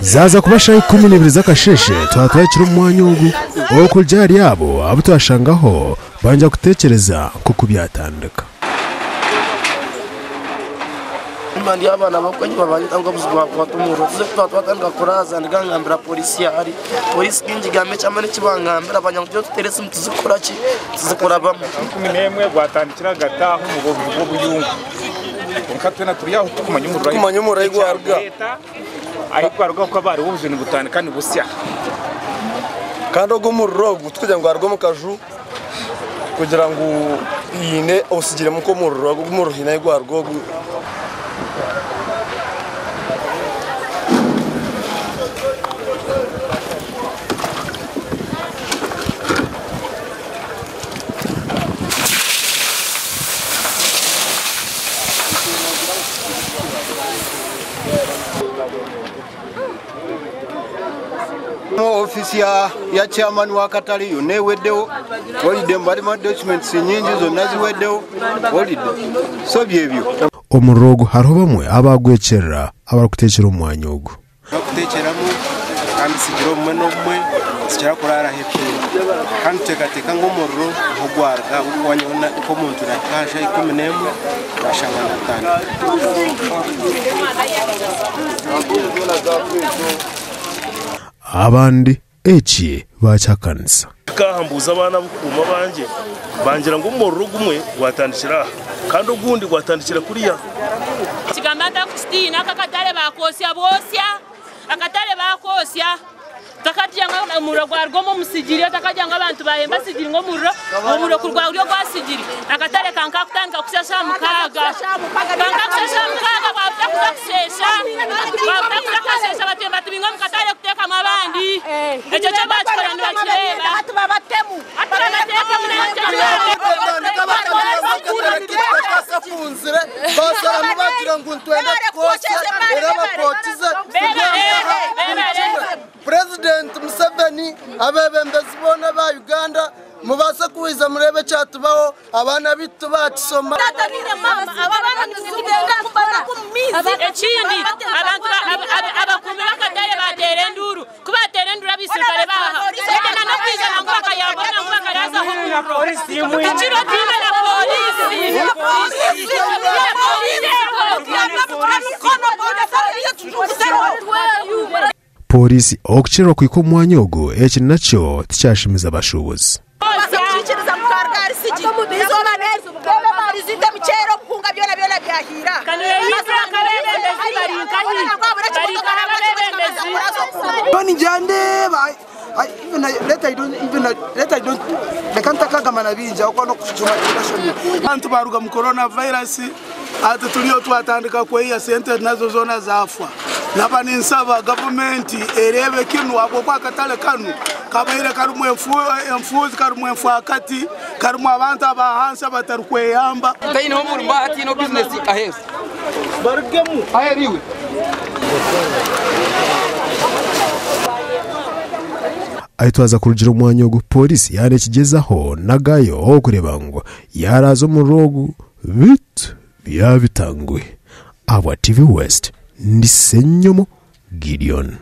Zaaza kuba shaaha 12 z'akasheeshe twaba twahikire omu mwanya ogu. Okuruga ahari abo abu twashangaho banja kuteekyereza nk'oku byatandika. Mba ndi abaana bakwenyima banyeta ngu obuzibu bwakwata omuriro tuze twaba twatandika kuraaza ndigangambira polisi yahari polisi kingigamba ekyamani ekibangambira banyanga ngu tutere esimu tuze kukora ki tuze kurabamu. 11 gwatandikira ahagati aho omu bw'obuyungu kwonka twena turi aho turikumanya omuriro ahu gwaruga ahu gwaruga ahabw'okuba hariho obuju nibutandika nibusya. Kandi ogu omuriro ogu tikugira ngu gwaruga omu kaju kugira ngu haine otsigiremu nk'omuriro, ogu omuriro haine ahu gwaruga ogu. Ofiisi ya chairman wa katale yonna eweddewo, holiday barimu documents nyingi zonna ziweddewo, holiday so byebyo. Omuriro ogu hariho bamwe abaagwekyerera abarikuteekyera omu mwanya ogu. N'okuteekyeramu kandi tsigire obumwe n'obumwe tikira kuraaraho ebiro. Kandi nituteekateeka ngu omuriro niho gwaruga ahabw'okuba nyowe nk'omuntu nahika aha shaaha 11 nashanga nigutandika. Abandi Eki baakihakanisa. Nkaha mbuuza abaana ab'okukuuma abangye, bangira ngu omuriro ogumwe gwatandikira aha kandi ogundi gwatandikira kuriya. Kigamba ntakukitiina aka akatare baakosya bwosya, akatare baakosya takagira ngu omuriro gwaruga omu omusigiri otakagira ngu abantu baahemba sigiri ngu omuriro omuriro ku gwahurya ogwa sigiri akatare kanka kutandika kusya shaaha mukaaga kanka kusya shaaha mukaaga bwabuta kuza kusheesha bwabuta kuza kasheesha batyo nibatubinga omu katare kuteekamu abandi ekyo kyo baakikora nibakireeba hati babateemu Baasharamu baagira ngu nitwenda tukoosye era bakookize buri kimwe. Purezidenti Museveni, abeebembezi boona aba Uganda mubaase kwija mureebe ekyatubaho abaana baitu tibaakishoma. Ekindi abantu abakuumi b'akatare baateera enduuru. Ku baateera enduuru abaisirukare baaha bagyenda n'okwija nangwa bakayamba nangwa bakaraazaho omuriro. Ekiro twine na pooriisi. Pooriisi okukyererwa kuhika omu mwanya ogu eki nakyo tikyashemeza bashuubuzi. Abantu baruga mu corona virus hati turiyo twatandika kweyiha sente nazo zona zafwa. Naba ninsaba gavumenti ereebe kinu ahabw'okuba akatare kanu kabaire karimu enfuuzi, karimu enfaakati, karimu abantu aba hansi abatarikweyamba. Taineho omurimo aha taineho bizinesi aheeru. Barugemu. Aheeru iwe. Ahi twaza kurugira omu mwanya ogu, pooriisi yaaba nekigyezaho nagayo okureeba ngu yaaraaza omuriro ogu beitu Byabitanguhi. Ahabwa TV West, ndi Ssenyomo Gideon.